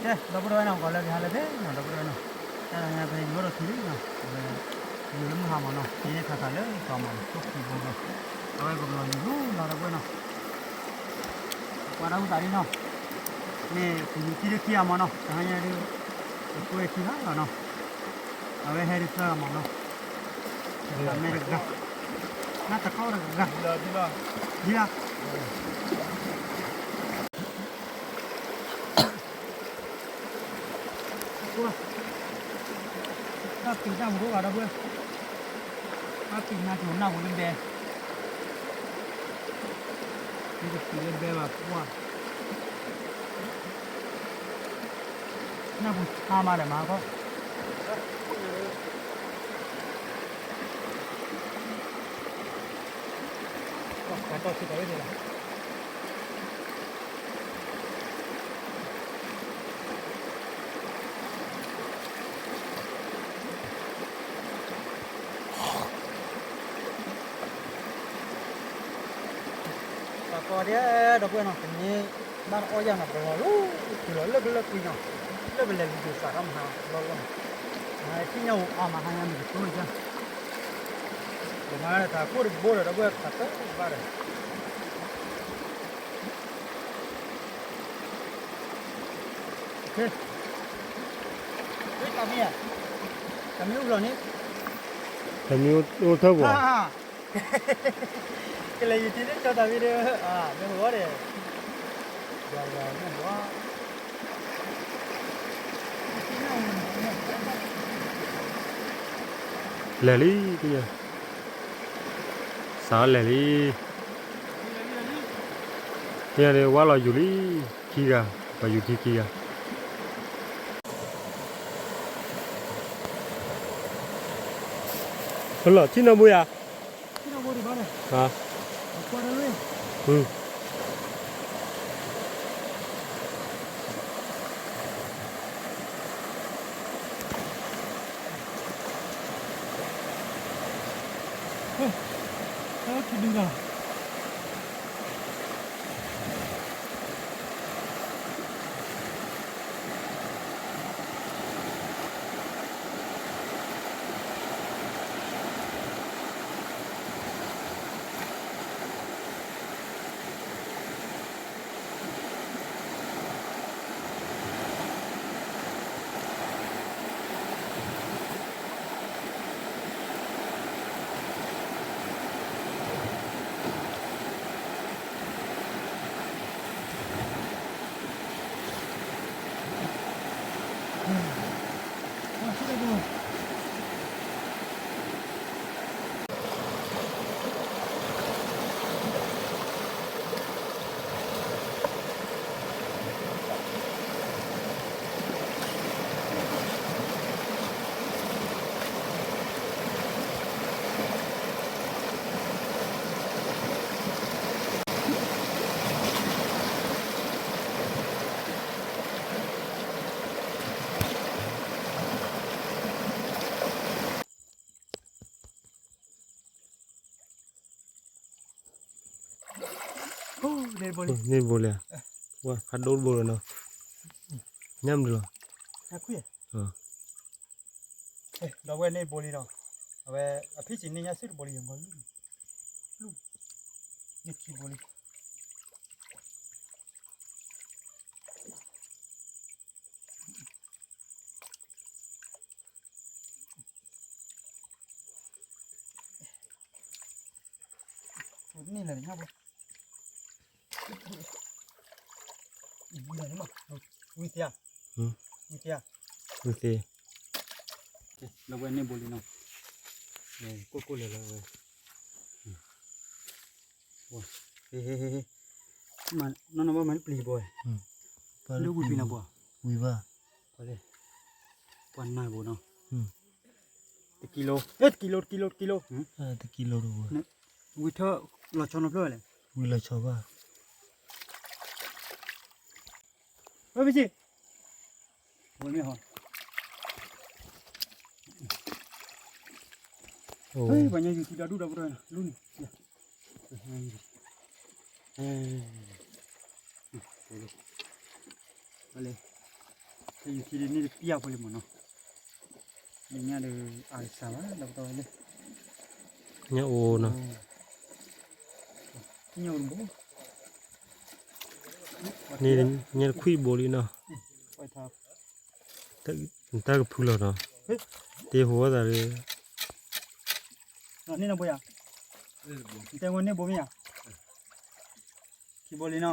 ကဲ ဒီပုၢ်ဒီဝဲၢ်နီၤ ပှၤလၢကဟဲလၢသ့ၣ်နီၤ ဒီပုၢ်ဒီဝဲၢ်နီၤ, တၢ်တဟါညါ ပဟဲယူၤအိၣ်ဒီးခံလံနီၤ, ပယိၤလၢမုၢ်ဟါမးနီၤ က့ယဲၢ်ခါခါလၢကီမးနီၤ ထိၣ်ခံဘိနီၤ, အဝဲပကလီၤယူၤလီၤဒီပုၢ်ဝဲၢ်နီၤ, ပှၤဒီပုၢ်သးဒ်နီၤ, မ့ၢ်ပယူၤခံဒုခံဂၤမးနီၤ တဟါညါဒုး, ပကွဲခံဂၤလီၤနီၤ, အဝဲဟဲဒုးသၢဂၤမးနီၤ, မဲတဂၤ, နတခီတဂၤ, ဒ်လၢ တၢ်ပံၤတၢ်မူခိၣ်ဂၤဒီပုၢ်ဝဲၢ်, တၢ်ပံၤနါကိၤနၢ်ပူၤလၢဘဲ, မ့ၢ်တပံၤလၢဘဲဘၣ်ပှၢ်, နၢ်ပူၤဆါမးဒီးမၤခီ, ပှၤတီၢ်ဆံးတၢ်ဝဲန့ၣ်လီၤ. တၢ်ကီဒဲး ဒီပုၢ်ဝဲၢ်နီၤ တနံၤဘၣ်အီၣ်ယၢ်နီၤ ပလီၤလီၤ တုၤလီၤလၢကလၢကွံာ်နီၤ လၢပလဲၤလူၤဒိၣ်စးထီၣ်မဟါလီၤလီၤ, မဟါထံၣ်ညၣ်အူအါမဟါညါ မ့ၢ်ကတိၢ်ကၢ် ပမၤတၢ်ခိၣ်တဘိဒီး ဒီပုၢ်ဝဲၢ်တၢ်တဘၣ်ဒီး တၢ်မံၤအိၣ်ဘျီန့ၣ်, တၢ်မံၤအိၣ်ထၢပူၤ, ကလဲၤယံၤထံလၢကၠီတၢ်မံၤဒီး, မ့ၢ်ဟိဝဲဒီး, လဲၤလံ, စးလဲၤလံ, န့ၣ်ဝါလီၤယူၤလံ, ခံဂၤ, ပှၤယူၤထံခံဂၤ လီၤ ထံၣ်နီၢ်ဘိယၤ, ထံဒုလီၤ. န့ၢ်ဘိလံ, ဝဲခါဒိၣ်တဘိလီၤနီၤ, ညၣ်မနုၤလီၤ, ဒီပုၢ်ဝဲၢ်န့ၢ်ဘိလံနီၤ, အဝဲအဖံစံးန့ၢ်ညၣ်ဆူၣ်တဘိလံ, ယမီလူၢ်, လူၢ်, န့ၢ်ခံဘိလံ. န့ၢ်လၢညၣ်ဘိ, ဝံၤသ့ဧါ, ဝံၤသ့, ဝံၤသ့, လၢဝဲန့ၢ်ဘိလံနီၤ, ကိၢ်ကိၢ်လၢလၢဝဲ ဝဲ, နီၢ်နီၢ်ဘၣ်မၤလၢပျံၤဘိ, လၢဝံၤပျံၤနီၤဘိ, ဝံၤဘၣ်, ပှၤလဲၣ်, ပှၤနၢ်ဘိနီၤ, တကံလိ, တကံလိ, တကံလိ, တကံလိ, တကံလိတဘိ, ဝံၤထၢၣ်လီၤဆီနီၤဖျၢၣ်ဝဲလဲၣ်, ဝံၤလီၤဆီဘၣ် ဝဲပစံး, ဝဲမ့ၢ်ဟီ, ပှၤညီယူၤထံဒီဒူၣ်ဒီပုၢ်ဒီဝဲၢ်နီၤ လူၢ်န့ၣ်, ဝဲလဲၣ်, ယူၤခံဒ်န့ၣ်တပျၢ်ဖိလံမ့ၢ်နီၤ, ဒ်ညၣ်ဒီးအကစၢ်ဘၣ် ဒီးပတီၢ်ဝဲလၢ ညၣ်အိၣ်နီၤ, ညၣ်အိၣ်တဘိ, န့ၣ်ညၣ်တခွံဘိလံနီၤ, တၢ်ကဖုလီၤနီၤ, တ့ဟိဝဲသးဒီး န့ၣ်နီၤဘိယၤ, တဲဝဲန့ၣ်ဘိမ့ၢ်ယၤ, ခံဘိလံနီၤ, ဖးဒိၣ်ညါ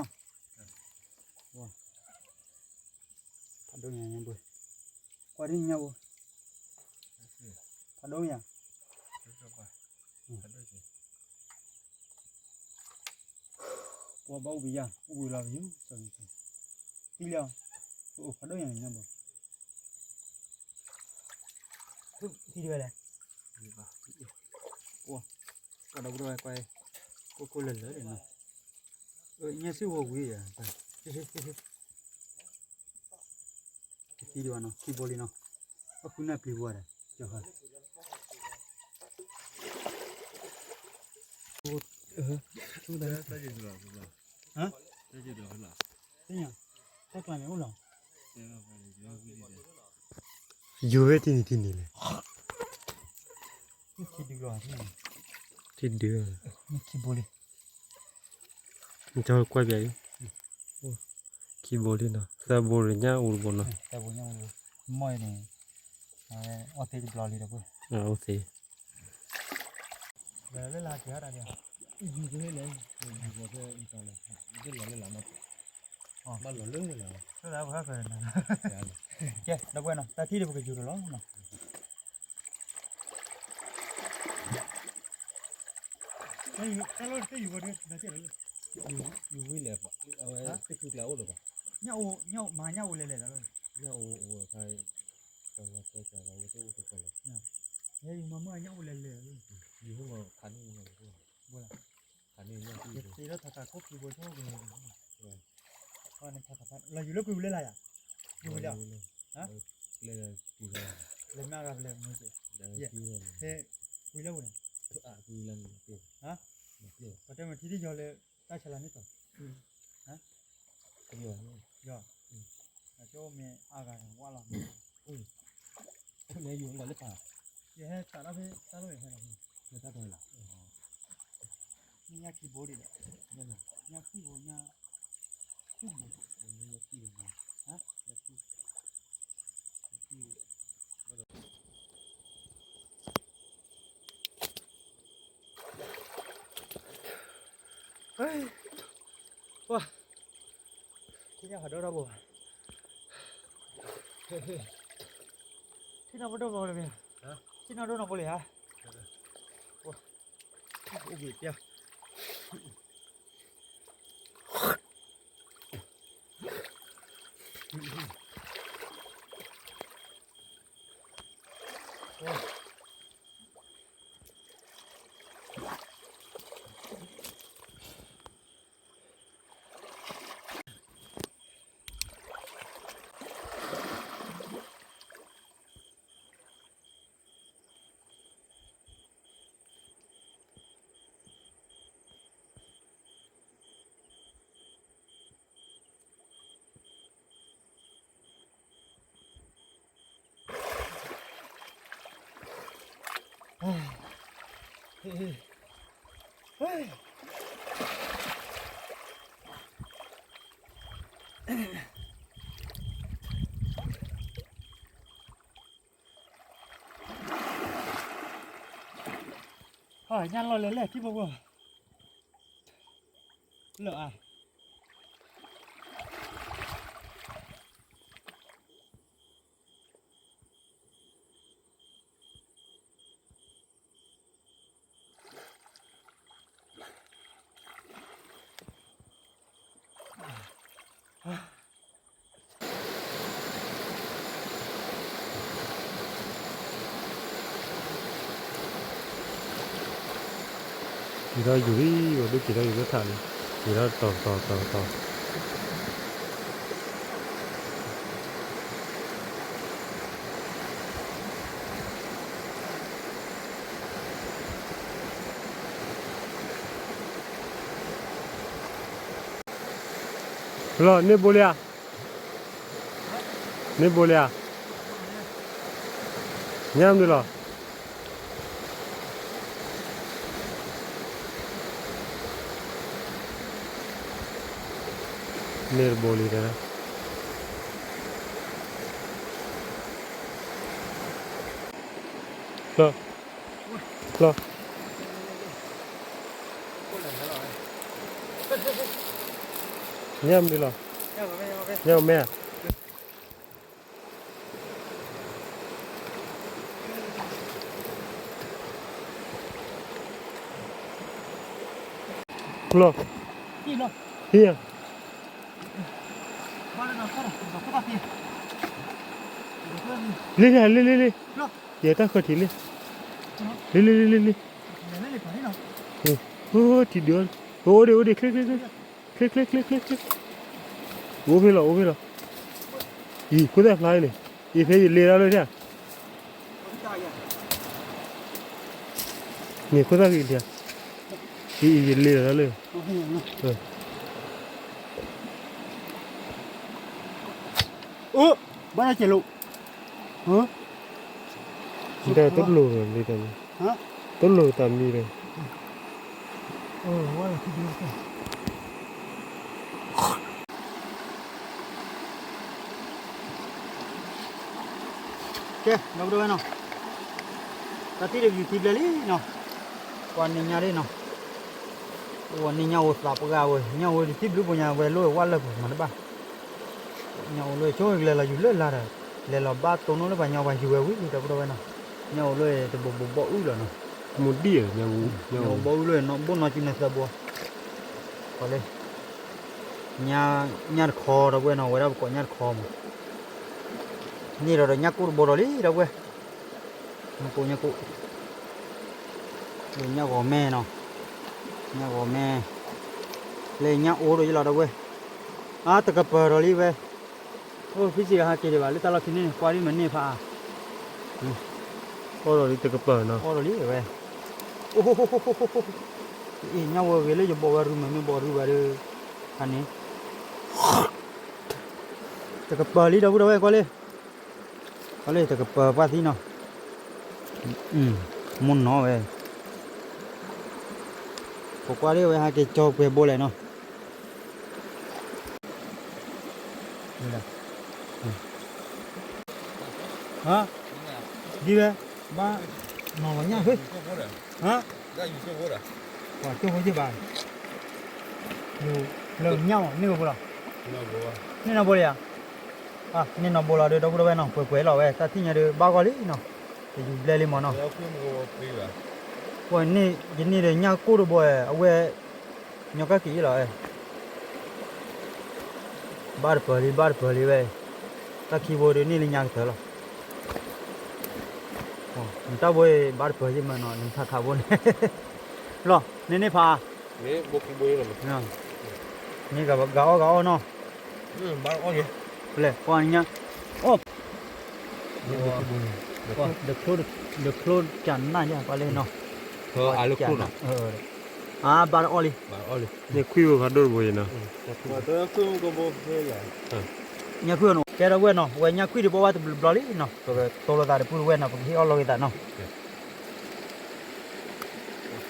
ညါဘိ, ကွၢ်ဒ်ညါဘိ, ဖးဒိၣ်မ့ၢ်ယၤ, ပှၤဘၣ်အိၣ်ပယၢ် အိၣ်ဝံၤလီၤပယူၤ, သံလီၤ, အိၣ်ဖးဒိၣ်ညါညါဘိ, ထံၣ်ဝဲလဲၣ်, ကွၢ်ဒီပုၢ်ဒီဝဲၢ်ကွၢ်, ကိၢ်ကိၢ်လၢာ်လၢာ်န့ၣ်နီၤ, ညၣ်စ့ၢ်ဝီၤဝံၤယၤ, တသံဒံးဘၣ်နီၤ ခံဘိလံနီၤ, အဃုနၢ်ပျံၤပှၤဒီး ကၠီၤဃါ, ဟါ, တၢ်ကျါန့ၣ်အိၣ်လီၤ, ယိၤဝဲထံနံၤထံနံၤလဲၣ်, ထံဒုလီၤ, ထံဒု, ခံဘိလံ, နကွၢ်ပြအံၤ, ခံဘိလံနီၤ, သၢဘိလၢညၣ်အိၣ်တဘိနီၤ, သၢဘိညၣ်အိၣ်တဘိ, မ့ၢ်အံၤန့ၣ်, အီၣ်သ့တဘျီလံဒီး, အိၣ်သ့, လၢလၢလၢက့ၤဟီၣ်တၢ်ဒံး, ယူၤက့ၤလဲၣ်, ယူၤက့ၤလၢလၢလၢ, မၤလီၤလၢလၢ, ကဲ ဒီပုၢ်ဝဲၢ်နီၤ တၢ်ထံၣ်ဒီးပကယူၤကလီၤနီၤ, တၢ်လီၢ်တယူၤဝဲဒၣ်, ယူၤဝံၤလဲၣ်, အဝဲသ့ၣ်ခုကျါအိၣ်လၢၤဘၣ်, ညၣ်အိၣ်, မၤညၣ်အိၣ်လဲၤလဲၤလီၤ, ညၣ်အိၣ်အိၣ်အခါ, တၢ်လီၢ်သဲကလီၤဝဲသ့ၣ်အိၣ်ကကလီၤ, ယမၤမုၢ်အညၣ်အိၣ်လဲၤလဲၤ, ယူၤမ့ၢ်ခါန့ၣ်, ဘိလီၤ, ယသ့လီၤထးထးခိၣ်ခံဘိဆိက့ၤ, လီၤယူၤလၢကွံာ်ဝံၤလၢ်လၢ်ယၤ, ယူၤဝံၤလၢ်, လဲၤမ့ၢ်အဂၤပလဲၤမ့ၢ်က့ၤ, ဝံၤလၢဝဲန့ၣ်, ပတဲမ့ၢ်ထံဒ်ယီၤလၢ တၢ်ဆဲးလၤန့ၣ်တီၤ, ယီၤ, အကၠိမ့ၢ်အါဂၤန့ၣ်ဝၣ်လီၤ, လဲၤယူၤလီၤလၢပၢ်, ယဟဲတၢ်တၢ်ဖဲတၢ်လီၢ်ယဟဲလီၤ, လၢတၢ်ဖဲလီၤ, ညၣ်ခံဘိဒံးဒီး, ညၣ်ခံဘိ, ညၣ်, ညၣ်ခံဘိ, ဟါ, ပှၤ, ထံၣ်ညၣ်ဖးဒိၣ်ထီဘိ, ထံၣ်နီၣ်ပဒိၣ်ဘိတမ့ၢ်, ထံၣ်နီၣ်ဒိၣ်နီၢ်ဘိလံဧါ, အိၣ်ဘှံးပျၢ် ဟါ, ညၣ်လီၢ်လဲၤလဲၣ် ထံဖိကီၢ်, လၢအါ က့ၤထီၣ်ယူၤလံ, ဝဲဒၣ်က့ၤထီၣ်ယူၤလၢထးလံ, က့ၤထီၣ်တီၤတီၤတီၤတီၤ လီၤန့ၢ်ဘိလံဧါ, မ့ၢ်ဘိလံဧါ, ညၣ်မနုၤလီၤ, မ့ၢ်တဘိလံတဲ, လီၤ, လီၤ, ညၣ်မနုၤလီၤ, ညၣ်မဲဧါ. လီၤ, ဟံၣ်ဧါ, လံလံလံလံလံ, ယတၢ်ဃၢၤထံးလံ, လံလံလံလံလံ, အိၣ်ထံးဒုး, အိၣ်ဒံးအိၣ်ဒံး ချ့ချ့ချ့, ချ့ချ့ချ့ချ့ချ့, အိၣ်ဖဲလီၤ အိၣ်ဖဲလီၤ, အံၤ ခိၣ်သၣ်ဖျါအံၤန့ၣ်, အံၤဖဲယလ့တၢ်လၢထံၣ်ဧါ, န့ၣ်ခိၣ်သၣ်ကံၤထံၣ်ဧါ, အံၤ အံၤယလ့တၢ်လၢ, အိၣ်, ဘၣ်တၢ်ကဲးလိာ်, ဒီးတလိၣ်လံတၢ်, တလိၣ်တၢ်မံဒီး, ကဲ ဒီပုၢ်ဒီဝဲၢ်နီၤ, တၢ်ထံၣ်တယူၤထံဘျဲလံနီၤ, ကွၢ်န့ၢ်ညၣ်လံနီၤ, အိၣ်န့ၢ်ညၣ်အိၣ်သးပှၢ်ဝဲ, ညၣ်အိၣ်တထံၣ်ဘျုးပညါဝဲလိၣ်ဝဲဝၣ်လၢပူၤမၤတဘၣ်, ညၣ်အိၣ်လိၣ်ဆိကလဲၤလီၤယူၤလၢလာ်ဒီး, လဲၤလီၤဘၣ်တိၢ်နီၣ်လၢပှၤညီပှၤယူၤဝဲဝံၤ ဒီပုၢ်ဒီဝဲၢ်နီၤ, ညၣ်အိၣ်လိၣ်တဘိဘိဘီအုၣ်လီၤနီၤ, မူဒံၣ်ဧၢ, ညၣ်အိၣ်ဘီအုၣ်လိၣ်နီၤ ဘိနီၢ်ကံနီၤသၢဘိ, ကွၢ်လၢ ညၣ်တခီ ဒီပုၢ်ဝဲၢ်နီၤ, ဝဲဒၣ်ပကိးညၣ်တခီမး, န့ၢ်ဒီးဒီးညၣ်ကိၣ်တဘိဒီးလံ ဒီပုၢ်ဝဲၢ်, ညၣ်ကိၣ် ညၣ်ကိၣ်, ညၣ်ဂီၤမဲနီၤ, ညၣ်ဂီၤမဲ, လၢညၣ်အိၣ်ဒီးယလီၤ ဒီပုၢ်ဝဲၢ်, အါ တကပၤဒီးလံဝဲ, အိၣ် ဖံစံးဒီးဟးက့ၤဒံးဘၣ် လၢတၢ်လီၢ်ခံန့ၣ် ကွၢ်ဒ်မ့ၢ်န့ၢ်ဖးအါ အီၣ်ဒီးလံတကပၤနီၤ, အီၣ်ဒီးလံဝဲ, အိၣ် အံၤ ညၣ်ဝဲဂ့ၤလၢယဘီဝဲရုမး မ့ၢ်ဘီရုဘၣ်ဒီး, ခါန့ၣ်, တကပၤလံ ဒီပုၢ်ဒီဝဲၢ် ကွၢ်လံ, ကွၢ်လံ တကပၤပှၢ်သံနီၤ, မိၢ်နီၤဝဲ, ပကွၢ်ဒ်ဝဲဟးက့ၤကၠီပှဲၤဘိလဲၣ်နီၤ ဟါ, ဒ်ဝဲ, ဘၣ်, နီၢ်လီၤညၣ်, ဟါ, ကၠိဖိယ့ၢ်ဘၣ်, လၢညၣ်အီၤ န့ၢ်ဝဲဘိလီၤ, န့ၢ်နီၢ်ဘိလံဧါ, န့ၢ်နီၢ်ဘိလီၤဒီး ဒီပုၢ်ဒီဝဲၢ်နီၤ ပှဲၤပှဲၤလီၤဝဲ တၢ်ထံၣ်ညါဒီး ဘၣ်ဂီၢ်လံနီၤ, တယူၤဘျဲလံမးနီၤ, ပှၤန့ၢ် ယန့ၢ်ဒီးညၣ်ကိၣ်တဘိဝဲ အဝဲ ညီကၣ်က့ၤလီၤဝဲ ဘၣ်တပၢၤလံ ဘၣ်တပၢၤလံဝဲ, တၢ်ခံဘိဒီးန့ၢ်လၢညါကတၢၢ်လီၤ, နတၢ်ဘိ ဘၣ်တပၢၤယ့ၢ်မးနီၤ နထးခးဘိန့ၣ်, လီၤ န့ၣ်န့ၢ်ဖး, န့ၣ်ဂၤအီၣ်ဂၤအီၣ်နီၤ, ပလဲၤကွၢ်ညါ, အိၣ် ဒီးချိၣ်ကနၣ်ယါပှၤလၢနီၤ, အါ ဘၣ်တအီၣ်လံ, ခွံဘိဖးဒိၣ်တဘိနီၤ, ညၣ်ခွံနီၤ ကဲဒီပုၢ်ဝဲၢ်နီၤ ဝဲညၣ်ခွံတဘိဘၣ်တဘျီဘျီလံနီၤ ပကတိၤလိာ်သးဒီပုၢ်ဝဲၢ်နီၤ ပကဟ့ၣ်အီၣ်လီၤက့ၤသးနီၤ, ဘၣ်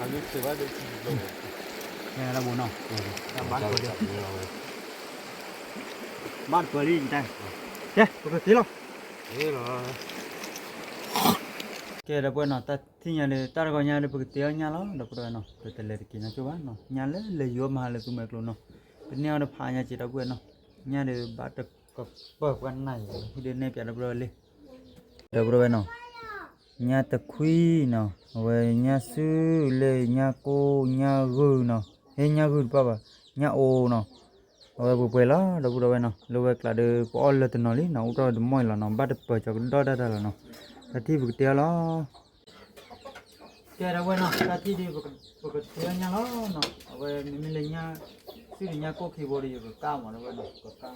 တပၢၤလံ, ဘၣ်တပၢၤလံ, ကဲ ပကက့ၤလီၤ, ကဲဒီပုၢ်ဝဲၢ်နီၤ တၢ်ထံၣ်ညါဒီး တၢ်တဂီၤညါဒီး ပကတ့အီၣ်ညၣ်လီၤ ဒီပုၢ်ဝဲၢ်နီၤ ပတလဲၤတက့ၤနီၤကၠိဘၣ်နီၤ ညၣ်လၢလဲၤယူၤအီၣ်မဟါလၢသူမဲာ်ကျိၤနီၤ, ပန့ၢ်အီၤတဖးညါက့ၤဒီပုၢ်ဝဲၢ်နီၤ ညၣ်ဒီးဘၣ်တကပၤပှၤနၢ်အံၤ ဟံၣ်ဒုးနဲၣ်ပၠးဒီပုၢ်ဝဲၢ်လံ, ဒီပုၢ်ဝဲၢ်နီၤ ညၣ်တခွံနီၤ အဝဲညၣ်စုလၢညၣ်ကိၣ် ညၣ်ဂုၢ်နီၤ ဟဲညၣ်ဂုၢ်တပၣ်ဘၣ် ညၣ်အိနီၤ, အဝဲပှဲၤပှဲၤလီၤ ဒီပုၢ်ဒီဝဲၢ်နီၤ လၢဝဲကျးဒီး ပအီၣ်လၢတနီၤလံနီၤ အိၣ်ထီၣ်ဝဲတမီၢ်အံၤလီၤနီၤ ဘၣ်တပၢၤကၠီကဒီၣ်တၢ်တၢ်လီၤနီၤ, တၢ်ထံၣ်ပကတဲအီၤလီၤ ကဲဒီပုၢ်ဝဲၢ်နီၤ တၢ်ထံၣ်ဒီး ပကတဲအီၣ်ညၣ်လီၤနီၤ အဝဲမ့မ့ၢ်လၢညၣ် စုဒီးညၣ်ကိၣ်ခံဘိဒီး ယကကၢ်မး ဒီပုၢ်ဝဲၢ်နီၤ ကကၢ်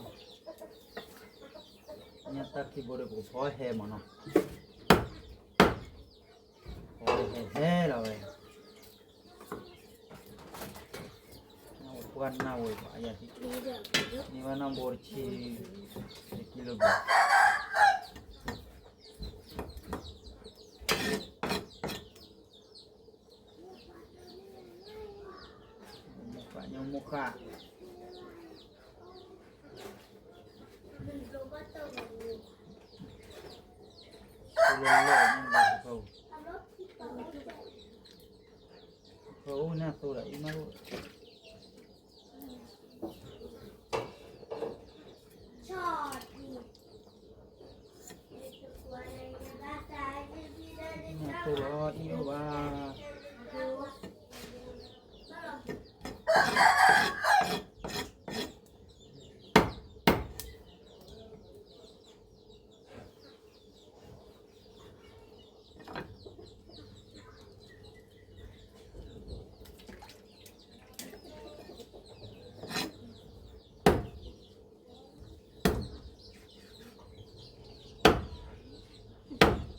ညၣ်တၢ်ခံဘိဒီး ပကဖီဟဲမးနီၤ ဖီဟဲဟဲလီၤဝဲ ပှၤနၢ်ဝဲဘၣ်ယၤ န့ၢ်ဘၣ်နီၢ်ဘိတဆံ တကံလိဘၣ် လၢလၢ်န့ၣ် အိၣ်နၢ်သိဒီးအံၤမး နၢ်သိလီၤအံၤအိၣ်ဘၣ်.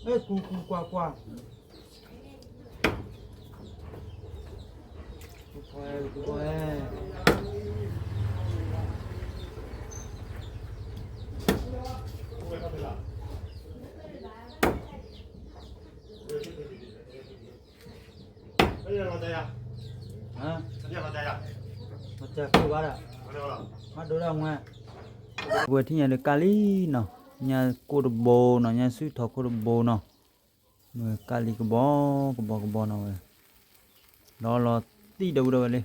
အဲ ကူကူကွၢ်ကွၢ် ကူကွၢ် ကူကွၢ် အဲ ဟါ မၤစၢၤခိၣ်ဘၣ်ဒီး မၤဒိဒၣ်ဝဲ ဝဲထံၣ်ညါဒီးကၢ်လံနီၤ, ညၣ်ကိၣ်တဘိနီၤ, ညၣ်စုၣ်ထီခိၣ်တဘိနီၤ, ဝဲကၢ်လံကဘီ ကဘီကဘီနီၤဝဲ, ဒီးလီၤတံၢ်ဒီပုၢ်ဒီဝဲၢ်လံ,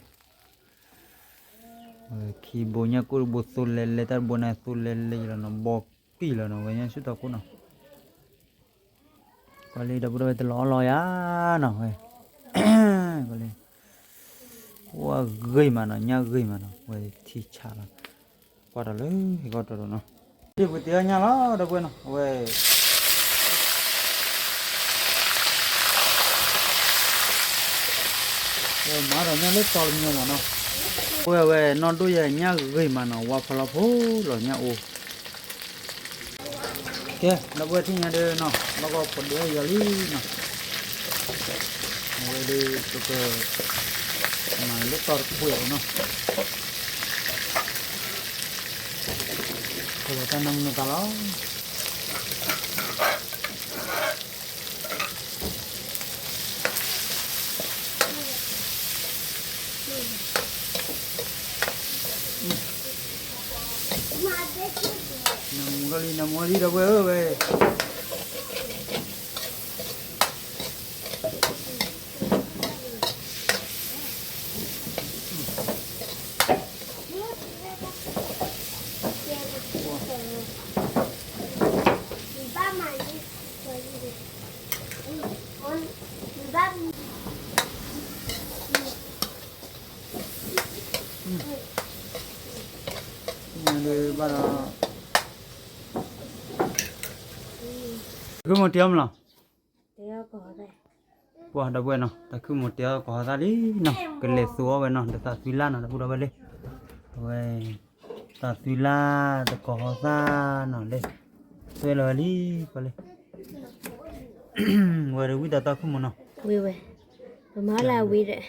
ဝဲခံဘိညၣ်ကိၣ်တဘိသိလဲလဲ တၢ်တဘိန့ၣ်သိလဲလဲလီၤနီၤ, ဘီကံၢ်လီၤနီၤ, ဝဲညၣ်စုၣ်ထီခိၣ်နီၤ ကွၢ်လံ ဒီပုၢ်ဒီဝဲၢ် တလီၤအီၣ်လီၤယၤနီၤဝဲ, ကွၢ်လံ, ဝဲဂ့ၤမးနီၤ, ညၣ်ဂ့ၤမးနီၤ, ဝဲထံဆးလီၤ, ကွၢ်ဒီးလၢဟံၣ်ကီၢ်တီၤတီၤနီၤ, ဒ်ပကတ့အီၣ်ညၣ်လီၤ ဒီပုၢ်ဝဲၢ်နီၤ, အဝဲ ဝဲမၤဒီးညၣ်လၢတီတမံၤမးနီၤ, ဝဲဝဲနီၢ်ဒိၣ်ယဲ ညၣ်ဂ့ၤမးနီၤ, ဝါဖီလီၤဖိလီၤညၣ်အိၣ် ကဲ ဒီပုၢ်ဝဲၢ်ထံၣ်ညါဒီးနီၤ, ဘၣ်ကီဖီဒုးယၤလံနီၤ, အဝဲဒီးပက မၤလၢတီတကွဲးအီၤနီၤ, ဖီလီၤတၢ်နၢမူနသးလီၤ. နၢမူထီၣ်လံ နၢမူထီၣ်လံ ဒီပုၢ်ဝဲၢ်ဧၢဝဲ ဘၣ်ဒီး ခုမိၢ်တဲအီၤမလီၤ, ပှၤဒီပုၢ်ဝဲၢ်နီၤ တၢ်ခုမိၢ်တဲအီၤကီၤဟီသၣ်လံနီၤ ကလဲၤသိအီၣ်ဝဲနီၤ ဒီးသးသွံလၢ်နီၤ ဒီပုၢ်ဒီဝဲၢ်လံ, အဝဲ သးသွံလၢ်တကီၤဟီသၣ်နီၤလံ, သွဲလီၤဝဲလံ ပှၤလံ, ဝဲဒီးဝံၣ်တၢ်တီၢ်ခုမိၢ်နီၤ, ဝံၣ်ဝဲ, ပမၤလၢဝံၣ်ဒီး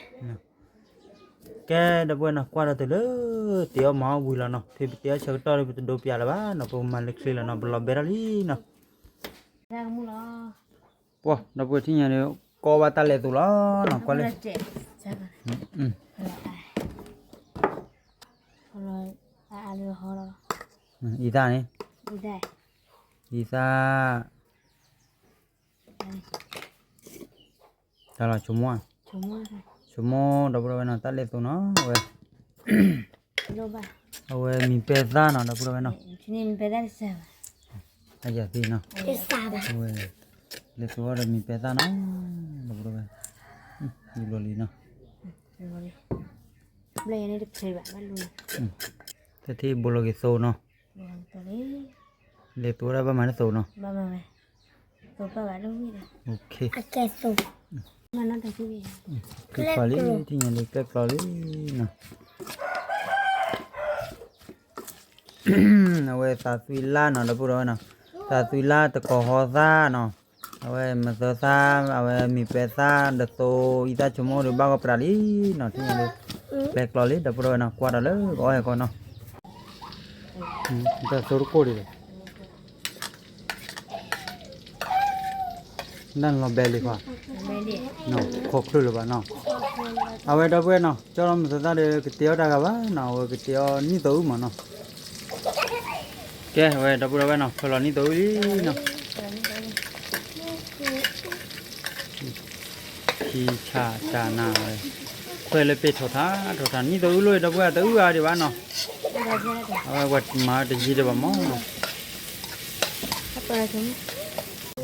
ကဲ ဒီပုၢ်ဝဲၢ်နီၤ ကွၢ်ဒီးတုၤလၢ တ့အီၣ်မၤအီၣ်ဝံၤလီၤနီၤ ဖဲပတ့အီၣ်ဆၢကတီၢ်ဒီး ပတဒိပျးလၢၤဘၣ်နီၤ ပကမၤလၢချ့လီၤနီၤ ပလီၤဘဲထီၣ်လံနီၤ, ပှၤဒီပုၢ်ဝဲၢ်ထံၣ်ညါဒီး ကီဘၣ်တၢ်လဲၤသိးလီၤနီၤ ကွၢ်လံ, အံသၣ်န့ၣ်, အံသၣ် တၢ်လီၤဆိကမိၣ်, ဆိကမိၣ် ဒီပုၢ်ဒီဝဲၢ်နီၤ တၢ်လဲၤသိးနီၤ အဝဲ, အဝဲမံၤပဲသၣ်နီၤ ဒီပုၢ်ဒီဝဲၢ်နီၤ, အယၤသ့နီၤ, အဝဲ လဲၤသိးအီၣ်ဒီးမံၤပဲသၣ်နီၤ, ဒီပုၢ်ဒီဝဲၢ်, ယူၤလီၤလံနီၤ, တထံၣ်ဘိလီၤက့ၤသိးနီၤ, လဲၤသိးဒၣ်ဘၣ်မၤတသိးနီၤ, ကဲ လံ ထံၣ်ညါလံ ကျဲကျီလံနီၤ, အဝဲသးသွံလၢ်နီၤ ဒီပုၢ်ဒီဝဲၢ်နီၤ, သးသွံလၢ်တကီၤဟီသၣ်နီၤ, အဝဲမၤသၢသၣ် အဝဲမံၤပဲသၣ် ဒီးသိးအံသၣ်ဆိကမိၣ်ဒီးဘၣ်ဂီၢ်ပြးလံနီၤ, ထံၣ်ညါလံ ကျဲကျီလံ ဒီပုၢ်ဒီဝဲၢ်နီၤ, ကွၢ်ဒီးလၢကအီၣ်ဟဲကီနီၤ, တၢ်သိတကိၢ်ဒံး နလီၤဘဲလံခွါ, ခိးချုးလၢၤဘၣ်နီၤ, အဝဲဒီပုၢ်ဝဲၢ်နီၤ ကၠီလီၤမုၢ်သၢသၣ်ဒီး ကတ့အီၣ်တၢ်ဂၤဘၣ်နီၤ, အဝဲကတ့အီၣ်နံၣ်သိးအုၣ်မးနီၤ, ကဲ အဝဲဒီပုၢ်ဒီဝဲၢ်နီၤ ဖၢလီၤနံၣ်သိးအုၣ်လံနီၤ, ဆံဆၣ်တၢ်နၤ, ခွဲးလၢပ့ၤထီၣ်ထါ ထီၣ်ထါ နံၣ်သိအုလိၣ်ဒီပုၢ်ဝဲၢ် တအုၣ်အါဒံးဘၣ်နီၤ, အဝဲပှၤမၤတယံၤဒံးဘၣ်မးနီၤ,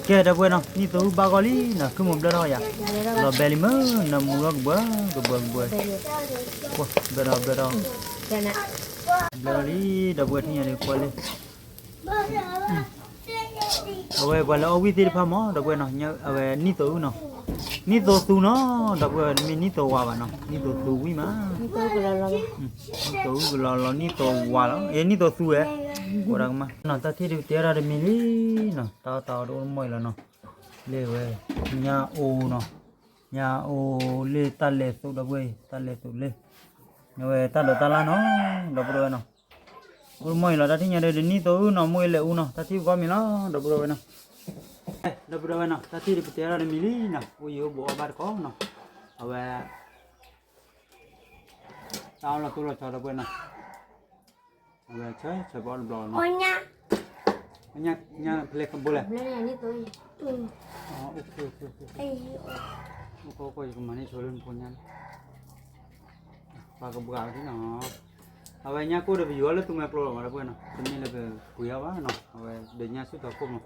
ကဲဒီပုၢ်ဝဲၢ်နီၤ နံၣ်သိအုၣ်ဘၣ်ဂီၢ်လံနီၤ ခုၣ်မိၢ်ဘျၢထီၣ်ယၤ, လီၤဘဲလံမ့ၢ် နမူထီၣ်ကဘှၢ ကဘှၢကဘှၢ, ဘျၢထီၣ်ဘျၢထီၣ်, ဘျၢထီၣ်လံ ဒီပုၢ်ဝဲၢ်ထံၣ်ညါဒံးကွၢ်လံ အဝဲပှၤလၢအီၣ်ဝံၣ်သ့ၣ်တဖၣ်မး ဒီပုၢ်ဝဲၢ်နီၤ, အဝဲနံၣ်သိအုၣ်နီၤ, နံၣ်သိသူနီၤ, ဒီပုၢ်ဝဲၢ်တမ့ၢ်နံၣ်သိဝါဘၣ်နီၤ, နံၣ်သိသူဝံၣ်မး, နံၣ်သိအုၣ်ကလီလီၤ နံၣ်သိဝါလီၤ, အ့ နံၣ်သိသူဝဲ, ဝဲဒၣ်ကမၤနီၤ တၢ်ထံၣ်ဒုးပတဲဒၣ်တမံၤလံနီၤ, တၢ်အီၣ်တၢ်အီတအိၣ်တမီၢ်အံၤလီၤနီၤ, လၢဝဲ, ညါအိၣ်နီၤ, ညါအိၣ်လၢတၢ်လဲၤသိးဒီပုၢ်ဝဲၢ်အံၤ တၢ်လဲၤသိးလၢ အဝဲတၢ်ဒိးတၢ်လၢ်နီၤ, ဒီပုၢ်ဝဲၢ်နီၤ, အိၣ်တမီၢ်အံၤလီၤ တၢ်ထံၣ်ညါဒုး နံၣ်သိအုၣ်နီၤ မ့ၢ်လဲၤအူနီၤ တၢ်ထံၣ်ပကီၢ်မံၤလီၤ ဒီပုၢ်ဝဲၢ်နီၤ, ဒီပုၢ်ဝဲၢ်နီၤ တၢ်ထံၣ်ဒုးပတဲဒၣ်တမံၤလံနီၤ အိၣ်ယံၤအိၣ်ဘူးအီၣ်ဘၣ်တကိးနီၤ, အဝဲ တၢ်အီၣ်လီၤတိၢ်လီၤဆီဒီပုၢ်ဝဲၢ်နီၤ, အဝဲဆၢဆၢပအီၣ်တဘျီလီၤနီၤ, ညါဖဲလဲၣ်ကဘိလဲၣ်, အိၣ်ခိၣ်ခိၣ်ခိၣ်ခိၣ် အိၣ်ခိၣ်ခိၣ် ယကမၤန့ၢ်ဆိလၢနဖိညါလီၤ ပှၤကဘှါက့ၤနီၤ, အဝဲညါကိၣ်ဒီးပယူၤအီၤလၢသူမွဲကျိလီၤဘၣ်ဒီပုၢ်ဝဲၢ်နီၤ, တမ့ၢ်လၢပပှ့ၤအီၤဘၣ်နီၤ, အဝဲဒီးညါဆူၣ်ထီၣ်ခိၣ်မး,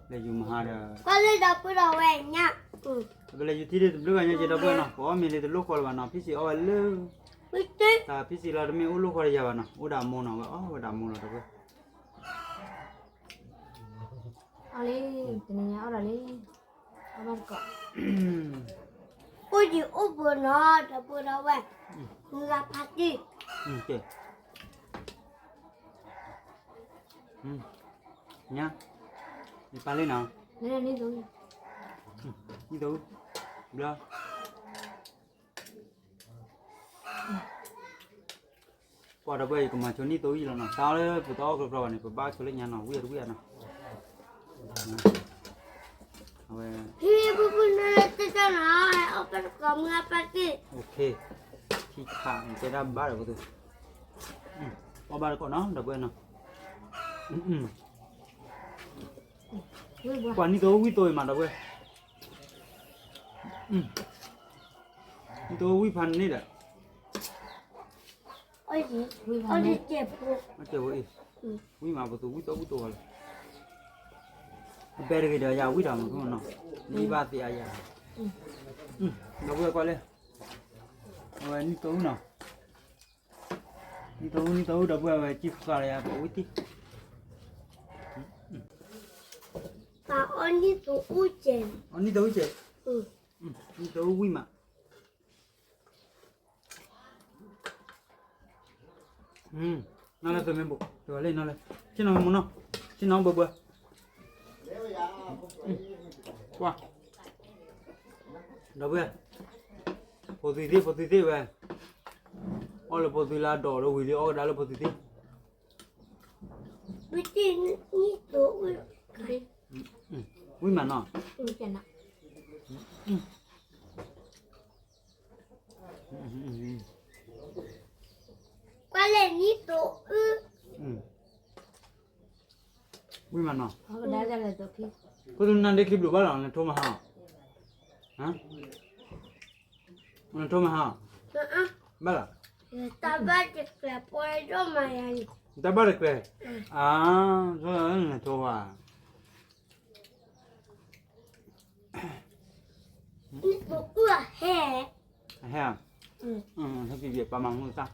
လဲၤယူၤမဟါဒီး ကွၢ်လၢဒီပုၢ်ဒီဝဲၢ်ညါ, ပလဲၤယူၤထံဒုးတဘျုးဂၤညါက့ၤဒီပုၢ်ဝဲၢ်နီၤ, ပအီၣ်မ့ၤလၢတလိၣ်ဃီလၢၤဘၣ်နီၤ, ဖံစံးအီၣ်ဝဲလၢ တၢ်ဖံစံးလီၤတမ့ၢ်အိၣ်လိၣ်ဃီတယၤဘၣ်နီၤ, အိၣ်ဒီးအမိၢ်နီၤ, အဝဲအီၣ်ဝဲဒီးအမိၢ်လီၤဒီပုၢ်ဝဲၢ် အီၣ်လံ, တနံၤညါအီၣ်ဒီးလံ, အီၣ်ဘၣ်တကိး, အိၣ်ယံၤအိၣ်ဘူးနီၤ ဒီပုၢ်ဒီဝဲၢ်, မုၢ်ဂၤဖါတံၢ်, ညါ, ယပၢ်လၢနီၤ, နံၣ်သိအုၣ်, ဘျၢ ကွၢ်ဒီပုၢ်ဝဲၢ် ယကမၤဆိနံၣ်သိအုၣ်လီၤနီၤ, တၢ်အီၣ်လၢပတအီၣ်ကျီကျီဘၣ်န့ၣ် ပဘၣ်ဆိလၢညါနီၤ, ဝံၣ်အီၤတဝံၣ်အီၤနီၤ, အဝဲ, ဖံဖုဖုနၢလၢတၢ်နီၤ, အီၣ်ဘၣ်တကိးမုၢ်ဂၤဖါတံၢ်, ထံခးတဲဒၣ်ဘၣ်ဒီးပသူ, အီၣ်ဘၣ်တကိးနီၤ ဒီပုၢ်ဝဲၢ်နီၤ, ကွၢ်နံၣ်သိအုၣ်ဝံၣ်သိအံၤမး ဒီပုၢ်ဝဲၢ်, နံၣ်သိအုၣ်ဝံၣ်ဖးန့ၣ်ဒီး အီၣ်တကဲးဖိအံၤ, ဝံၣ်မးပသူဝံၣ်သိဝံၣ်သိလီၤ, အဘဲတဂ့ၤဒီးယၤဝံၣ်ဒီးမၤဖိနီၤ, လံဘၣ်သ့အယၤ, ဒီပုၢ်ဝဲၢ်ကွၢ်လၢ, အဝဲနံၣ်သိအုၣ်နီၤ, နံၣ်သိအုၣ် နံၣ်သိအုၣ် ဒီပုၢ်ဝဲၢ် ဝဲကံၣ်ဃာ်လၢယၤ ပအဝံၣ်တံၢ်, ပအီၣ်နံၣ်သိအုၣ်ကဲး, အီၣ်နံၣ်သိအုၣ်ကဲး, နံၣ်သိအုၣ်ဝံၣ်မး နီၢ်လၢသုမ့ၢ်ဘိး တဂၤလၢနီၢ်လၢ, ဆ့ၣ်နီၤမ့ၢ်နီၢ်, ဆ့ၣ်နီၤဘၢဘၢ, ကွၢ်, ဒီပုၢ်ဝဲၢ်, ဖိသံသ့ၣ် ဖိသံသ့ၣ်ဝဲ, အီၣ်လၢဖိသံလၢအဒိးလၢဝံၤလံ အီၣ်ကဒါလၢဖိသံသ့ၣ်, ဝံၣ်မးနီၤ ကွၢ်လဲၣ်နံၣ်သိအုၣ်, ဝံၣ်မးနီၤ, ဖိသူနၤဒ့ခံဘျုးဘၣ်လီၤ နထိမဟါ, နထိမဟါ, ဘၣ်လီၤ, တၢ်ဘၣ်တကျဲၤ, အါ, နထိဝါ အဟဲ, ဟဲ, ဟဲက့ၤက့ၤ ပှၤမၤမူတၢ်,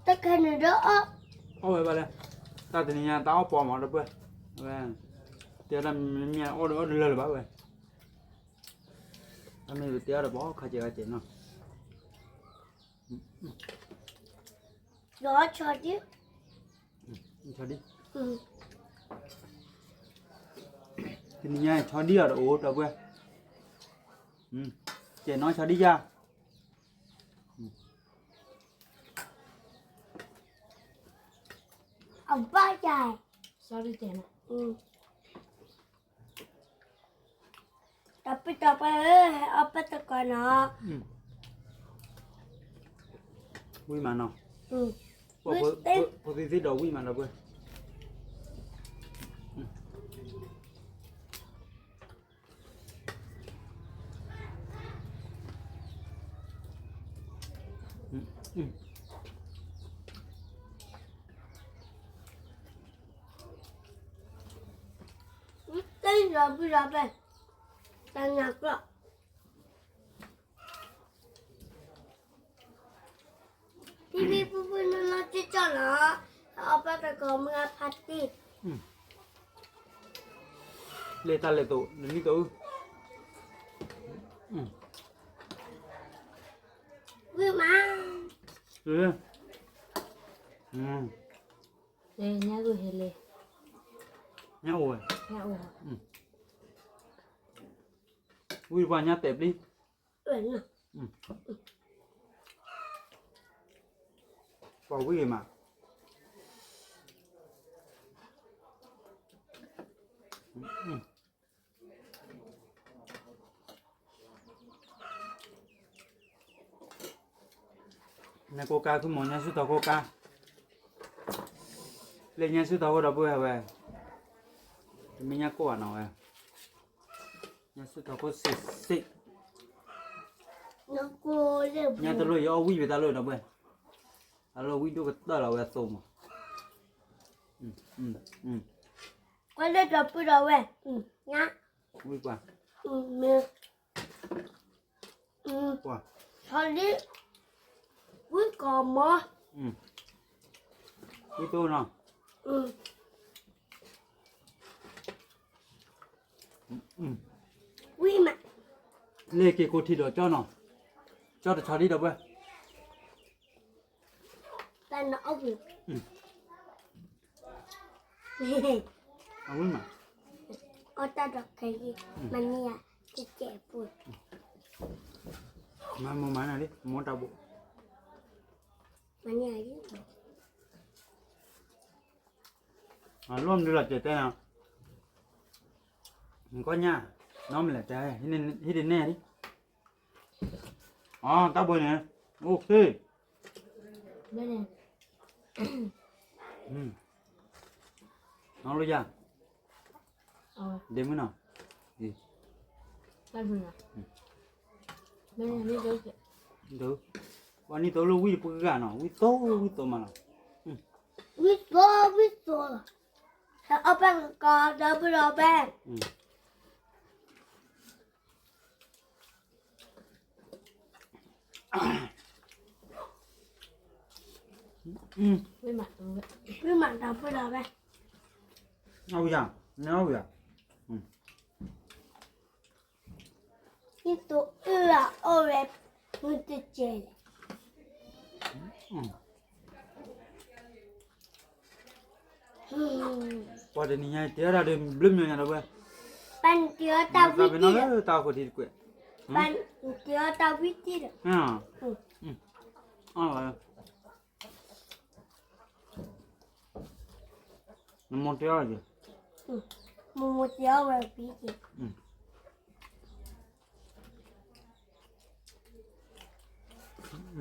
တၢ်ခဲန့ၣ်ဒီးအီၣ်, အီၣ်ဝဲဘၣ်လဲၣ်, တၢ်တနံၤညါတၢ်အီၣ်ပီမး ဒီပုၢ်ဝဲၢ်, ဝဲ, တဲဒၣ်မ့ၢ်အီၣ်ဒီးအီၣ်တလၢလၢၤဘၣ်ဝဲ, တၢ်မ့ၢ်ပတဲအီၣ်ဒီးပအီၣ်ခါစဲးခါစဲးနီၤ ဒီးဆီဒံၣ်, ဆီဒံၣ်, တနံၤညါအံၤဆီဒံၣ်အီၤတအိၣ် ဒီပုၢ်ဝဲၢ်, ကဲနီၤဆီဒံၣ်ယါ, အဘၣ်ယၤ, တပ့ၤတပှဲၤဧၢ, ဟဲအီၣ်ပၢၢ်တကီးနီၤ, ဝံၣ်မးနီၤ, ဖိသံသ့ၣ်ဒီးဝံၣ်မး ဒီပုၢ်ဝဲၢ် တၢ်လီၤဘုလီၤဘဲ, တၢ်ညၣ်ကျီၢ်, ဖံဖံဖုဖုနီၢ်နီၢ်ကၠီကၠီလီၤ, အီၣ်ဘၣ်တကီၢ်မုၢ်အဖါတံၢ်, လၢတၢ်လဲၤသိး နနံၣ်သိး, ဝံၤမး, ညၣ်ဂိၢ်ဟဲလဲၣ်, ညၣ်အိၣ်ဝဲ, ဝံၤပှၤညၣ်တဲာ်ပျံၤ, ပှၤဝံၤမး, နကိးကါခုမီၤ ညၣ်ဆူၣ်ထီၣ်ခိၣ်ကါ, လၢညၣ်ဆူၣ်ထီၣ်ခိၣ်ဒီပုၢ်ဝဲၢ်ဝဲ, တမ့ၢ်ညၣ်ကိၢ်ဘၣ်နီၤဝဲ, ညၣ်ဆူၣ်ထီၣ်ခိၣ်စ့ၢ်စ့ၢ်, ညၣ်တလိၣ်ယအီၣ်ဝံၣ်ဝဲတၢ်လီၢ်ဒီပုၢ်ဝဲၢ်, တၢ်လီၢ်ဝံၣ်ဒိၣ်ကတၢၢ်လီၤဝဲအသိးမး, ကွၢ်လၢဒီပုၢ်ဒီဝဲၢ်, ဝံၣ်ပှၤ, မ့ၢ် ပှၤ, ဆီလံ, ဝံၣ်ကီၢ်မီၤ, ဝံၣ်တိၢ်နီၤ, ဝံၣ်မး, လ့ၣ်က့ၤကိးထံဒီးကၠီနီၤ, ကၠီတဆီဒံးဒီပုၢ်ဝဲၢ်, တၢ်နအီၣ်ကွံာ်, အဝံၣ်မး, အီၣ်တၢ်ဒီးခဲအံၤ, မၤန့ၢ်ယၤ, ကဲကဲအပူၤ, မၤမိၢ်မၤနၤလံ မိၢ်တၢ်ဘိ, မၤန့ၢ်ယၤလံ, အလိၣ်မနုၤလီၤတဲတဲနီၤ, နကီၢ်ညၣ်, နီၢ်မလဲၤတဲ, ဟံၣ်ဒ်နဲၣ်လံ, အတၢ်ဘိန့ၣ်, အိၣ်ခ့, နီၢ်လိယၤ, ဒ့မုၣ်နီၤ, ပှၤနံၣ်သိးလိၣ်ဝံၣ်တပှၢ်ဂၤနီၤ, ဝံၣ်သိး ဝံၣ်သိးမးလီၤ, ဝံၣ်သိး ဝံၣ်သိးလီၤ, အီၣ်ဘၣ်ကီးဒီပုၢ်ဒီဝဲၢ် ဝံၣ်မးဒီပုၢ်ဒီဝဲၢ်, အဝံၣ်ယၤ, နအဝံၣ်ယၤ, ဟံၣ်သိအုၣ်အီၣ်ဝဲ, မုၢ်တကဲလဲၣ်, ပှၤတနံၤညါတ့အီၣ်တၢ်ဒီးဘျုးမညီညါဒီပုၢ်ဝဲၢ်, ပှၤတ့အီၣ်တၢ်ဝံၣ်တံၢ်ဒီး, တ့အီၣ်တၢ်ဝံၣ်တံၢ်ဒီး, နမိၢ်တ့အီၣ်, မိၢ်မိၢ်တ့အီၣ်ဝဲဝံၣ်တံၢ်,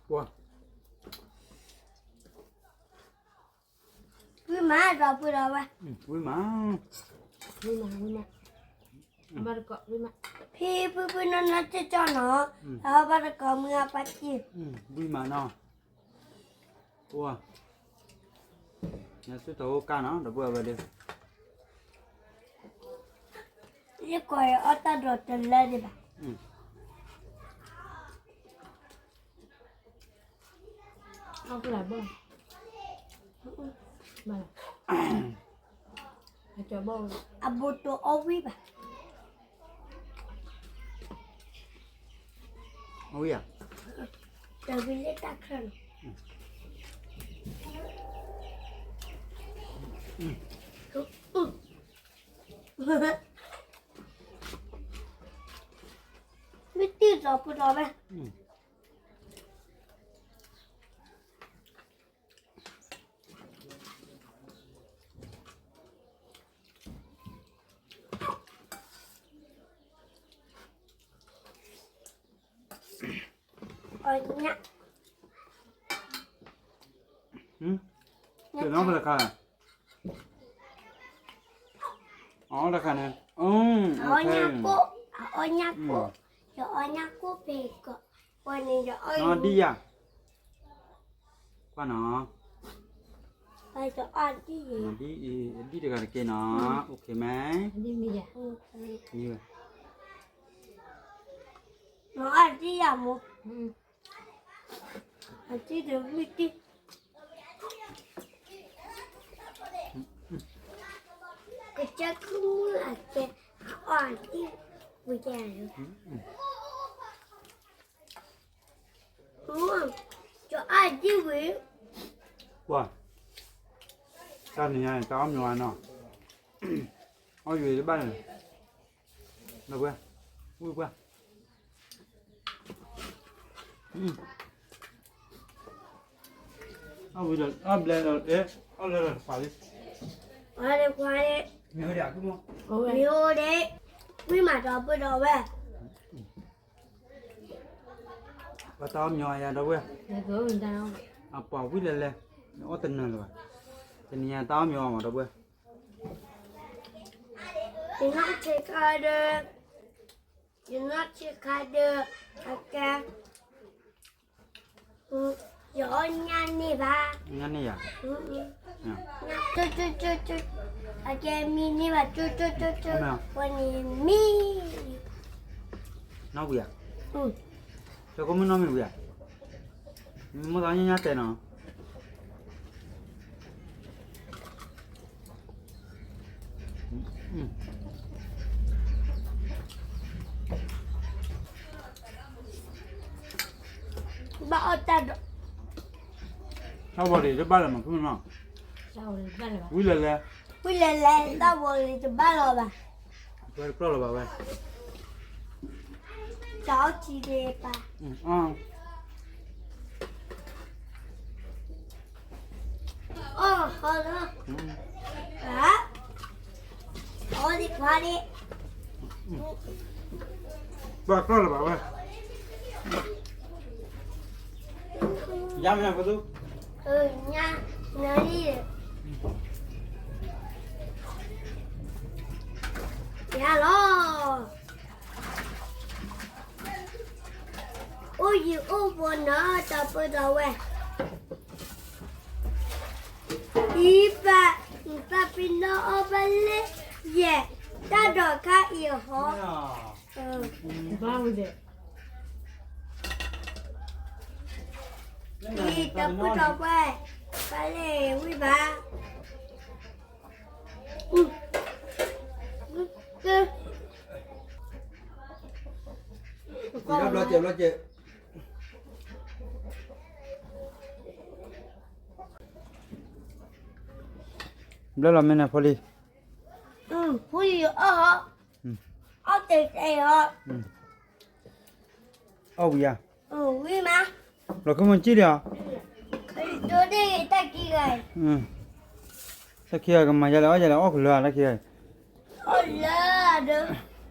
ပှၤ ဝံၣ်မးဒီပုၢ်ဒီဝဲၢ်, ဝံၣ်မး, ဝံၣ်မး, ဝံၣ်မး, ဖံဖုဖုနီၢ်နီၢ်ကၠီကၠီနီၤ, အဘၣ်တကိးမုၢ်အပၢ်တံၢ်, ဝံၣ်မးနီၤ, ပှၤ, ညၣ်ဆူၣ်ထီၣ်ခိၣ်ကါနီၤ ဒီပုၢ်ဝဲၢ်ဒီး ယကွၢ်အီၣ်တၢ်ဒီးတလၢဒံးဘၣ်. အီၣ်ကလၢ်ဘီၣ်, အဘိတိၢ်အီၣ်ဝံၣ်ဘၣ်. အဝံၣ်ဧါ, တၢ်ဝံၣ်လၢတၢ်ချၢနီၤ. မ့ၢ်တံၢ်လီၤပူၤလီၤဝဲ. အီၣ်ညၣ်, တခါ, အီၣ်တခါန့ၣ်, အီၣ်ညၣ်ကိၣ်, အီၣ်ညၣ်ကိၣ်, ယအီၣ်ညၣ်ကိၣ်ဖဲကီး. နီၢ်ဒံၣ်ယၤ, ကွၢ်နီၤ, ဒံၣ်အံၤ ဒံၣ်တဂၤတက့ၢ်နီၤ, OK မ့ၢ်, မ့ၢ်ဝဲ, နီၢ်ဒံၣ်ယၤမ့ၢ်, အဒံၣ်တဝံၣ်တံၢ် ကစၢ်ခူမုၣ်အကဲ အအီၣ်အဒံၣ်ဝံၤကဲ, ကၠီအီၣ်ဒံၣ်ဝံၤ, ကွၢ်, တၢ်နံၤညါန့ၣ် တၢ်အီၣ်မ့ၤဝဲနီၤ, အီၣ်ယံၤတဘၣ်န့ၣ်, ဒီပုၢ်ဝဲၢ်, ဝံၢ်ပှၢ် အီၣ်ဘျဲဒီး အီၣ်လၢတခွးလံ, အီၣ်တခွးလံ, မ့ၢ်အိၣ်ဒံး, ဝံၢ်မးဒီပုၢ်ဒီဝဲၢ်, ပတၢ်အီၣ်မ့ၤအီၤယၤဒီပုၢ်ဝဲၢ်, အပှၤဝံၣ်လဲၤလဲၤ, နအီၣ်တနၢၤလၢၤဘၣ်, တနံၤညါတၢ်အီၣ်မ့ၤအီၤမးဒီပုၢ်ဝဲၢ်, ယနီၢ်ဆံးခါဒီး, ယနီၢ်ဆံးခါဒီး, အကဲ ယအီၣ်ညၣ်န့ၢ်ဘၣ်, ညၣ်န့ၢ်ယၤ, အကဲမံန့ၢ်ဘၣ်, ကၠိကၠိကၠိကၠိ, ပှၤန့ၣ်မံ, နီၢ်ဝံၤဧါ, ကၠီခိၣ်မုၣ်နီတမံၤဝံၤဧါ, မ့ၢ်သးညါညါတဲနီၤ ဘၣ်အီၣ်တၢ်ဒီး, တၢ်ဝီၤလံၤတဘၣ်လၢၤမး ဖုမနီၤ, ဝံၤလဲၤလဲၤ, ဝံၤလဲၤလဲၤ တၢ်ဝီၤလံၤတဘၣ်လၢၤဘၣ်, ဝဲတကျီၢ်လၢၤဘၣ်ဝဲ, တၢ်အီၣ်ထံဒံးပၢ်, အီၣ်ဟီလီၤ, အီၣ်ဒံးခွါဒံး, ဘၣ်ကျီၢ်လၢၤဘၣ်ဝဲ, ညါမ့ၢ်နကသူ, ညါလံ, ညါလီၤ. အိၣ်ယံၤအိၣ်ဘိနီၤ ဒီပုၢ်ဒီဝဲၢ်, အံၤဘၣ်, ယသးပ့ၤနီၣ်အီၣ်ဘၣ်လၢယဲၢ်, တၢ်ဒိးခါအံၤဟီ, အံၤ ဒီပုၢ်ဒီဝဲၢ်, ပၢ်လၢဝံၣ်ဘၣ် ဘျီကဲး ဘျီကဲး, ဘျီလီၤမ့ၢ်န့ၣ်ဖိလံ, ဖိလံ အီၣ်ဟီ, အီၣ်တဲာ်တဲာ်ဟီ, အီၣ်ဝံၤဧါ, ဝံၤမး, လီၤခမုၢ်ကံၣ်လံဧါ, တၢ်ခံဂၤကမၤယၤလဲၣ် အီၣ်ယၤလဲၣ် အီၣ်ကလၢာ်ဧါ တၢ်ခံဂၤ,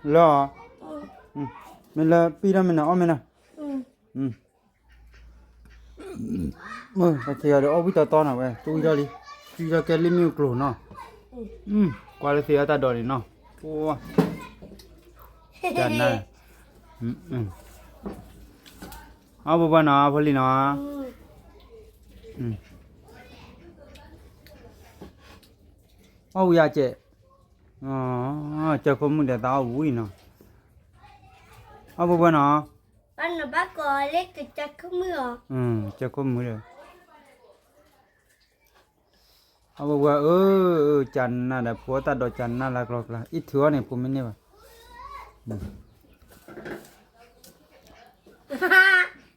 လၢအီၤ, မ့ၢ်လၢပံၢ်ထီၣ်မ့ၢ်နၤ အီၣ်မ့ၢ်နၤ, တၢ်ခံဂၤဒီးအီၣ်ဝံၣ်တီတီနၤဝဲ တဝံၣ်ထီၣ်လံ, တဝံၣ်ထီၣ်ကဲလံမ့ၣ်အူကျိၤနီၤ, ကွၢ်လၢသ့အီၣ်တၢ်ဒိးန့ၣ်နီၤ, တနၤ အီၣ်ပှဲၤပှဲၤနီၤ ဖိလံနီၤ, အီၣ်ဝံၤယၤကဲး, ကၢခိၣ်မုၣ်ဒီးသးအီၣ်ဝံၤနီၤ, အီၣ်ပှဲၤပှဲၤနီၤ, ဘၣ်နဘၣ်ကိးလၢကစၢ်ခိၣ်မုၣ်အီၤ, ကၢခိၣ်မုၣ်ဒီး အဝဲဝဲဧၢ, ကနၣ်ဒီးဖိအတၢ်ဒိးကနၣ်လၢကျီကျါ အံၣ်ထုးအီၣ်န့ၣ် ဖိမ့ၢ်န့ၢ်ဘၣ်,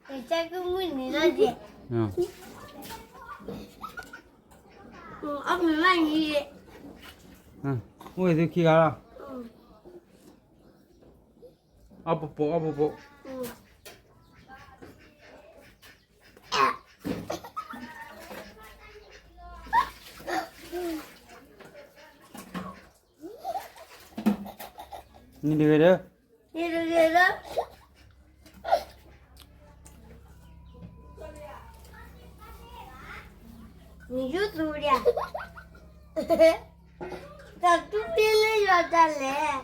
ကစၢ်ခိၣ်မုၣ်န့ၣ်လီၤ, အီၣ်မ့ၤမးန့ၣ်, အိၣ်ဝဲသုခံဂၤလီၤ, အီၣ်ပှဲၤပှဲၤ အီၣ်ပှဲၤပှဲၤ နံၤတဂ့ၤဒီး, နံၤတဂ့ၤဒီး, နယူၤသူဒံး, တၢ်တူၢ်တ့ၢ်လၢယွၤတၢ်လဲၣ်.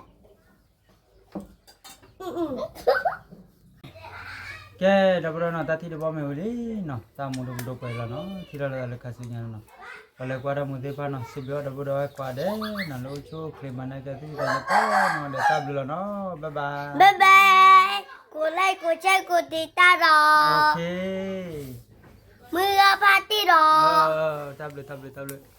ကဲ ဒီပုၢ်ဒီဝဲၢ်နီၤ တၢ်ထံၣ်တဘီမ့ၢ်ဝံၤလံနီၤ တၢ်မူဒိၣ်ပဒိၣ်ပှဲၤလီၤနီၤ ထံၣ်ထီၣ်လိာ်သးလၢခါဆူညါနီၤ ပှၤလၢကွၢ်တၢ်မူသ့ၣ်တဖၣ်နီၤ စံးဘျုးအီၤဒီပုၢ်ဒီဝဲၢ်ကိးဂၤဒဲးနီၤ လၢအိၣ်ဆူၣ်အိၣ်ချ့မၤနၢၤကဲသုတၢ်န့ၣ်ကိးနီၤဒီး တၢ်ဘျုးလီၤနီၤ bye bye bye bye ကိးlikeကိးshareကိးတံာ်တာ်ဒီး မုၢ်ဂၤဖါတံၢ်ဒီး တၢ်ဘျုး တၢ်ဘျုး တၢ်ဘျုး